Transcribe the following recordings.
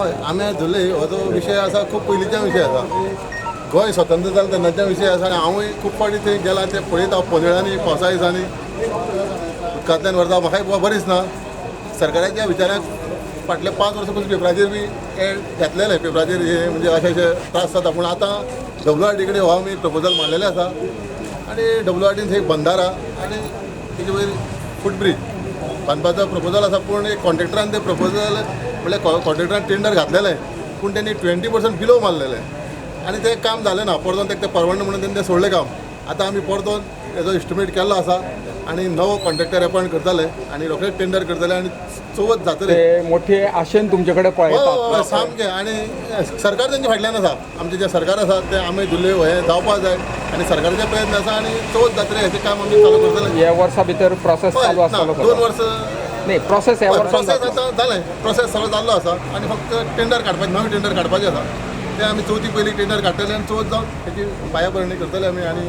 हय, आमी धुले हो जो विशय आसा खूब पयलींच्या विशय आसा. गोंय स्वतंत्र जालें तेन्नाच्या विशय आसा आनी हांवूय खूब फावटी थंय गेला, ते पळयता हांव पनेळांनी पावसा दिसांनी उदकांतल्यान व्हरता. म्हाकाय बरें दिसना. सरकाराच्या विचाराक फाटल्या 5 वर्सां पसून पेपराचेर बी हे घातलेले, पेपराचेर हे म्हणजे अशे अशे त्रास जाता. पूण आतां WRD कडेन हो आमी प्रपोजल मांडलेलें आसा आनी WRDन एक बंदारा आनी तेजे वयर फुटब्रीज बांदपाचो प्रपोजल आसा. पूण एक कॉन्ट्रेक्टरान ते प्रपोजल म्हणल्यार कॉन्ट्रेक्टरान टेंडर घातलेलें, पूण तेणी 20% बिलो मारलेलें आनी तें काम जालें ना. परतून तेका तें परवडना म्हणून तेणी तें सोडलें काम. आतां आमी परतून तेजो एस्टिमेट केल्लो आसा आनी नवो कॉन्ट्रेक्टर अपॉयंट करतले आनी रोखडेच टेंडर करतले आनी चवथ जातले. ते मोठे आशेन तुमचे कडेन पळयतात. हय, सामकें. आनी सरकार तेंच्या फाटल्यान आसा. आमचें जें सरकार आसा तें आमी धुल्ले हें जावपा जाय आनी सरकाराचे प्रयत्न आसा आनी चवथ जात्रे हेचें काम आमी चालू करतले. ह्या वर्सा भितर प्रोसेस हय, चालू ना, आसतलो? 2 सगळो वर्सां. नाही, प्रोसेस ह्या वर्सान प्रोसेस जातलो. आतां जालें, प्रोसेस सगळो जाल्लो आसा आनी फक्त टेंडर काडपाचें, नवें टेंडर काडपाचें आसा. तें आमी चवथी पयलीं टेंडर काडटले आनी चवथ जावन तेची पायाभरणी करतले आमी. आनी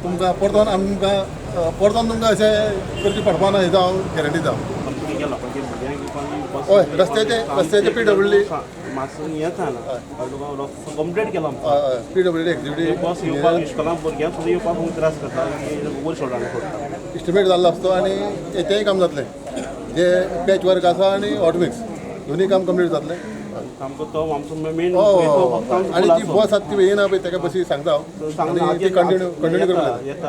तुमकां परतून आमकां परतून तुमकां अशें करचें पडपा ना हेजो हांव गॅरंटी दिता. हय, रस्त्याचे PWD. मातसो हें जालां, कंप्लीट केला. PWD executive बस येवपाक इश्कोलाक भुरग्यांक सुद्दां येवपाक खूब त्रास करता, वयर सोडा सोडटा. इस्टिमेट जाल्लो आसतो आनी तेंय काम जातलें. जे पॅच वर्क आसा आनी हॉटमिक्स दोनूय काम कंप्लीट जातलें. सामको तो आमचो मेन. हय, आनी ती बस आसा ती येयना पळय, तेका बसी सांगता हांव आनी ती कंटिन्यू कंटिन्यू करपाक. येता.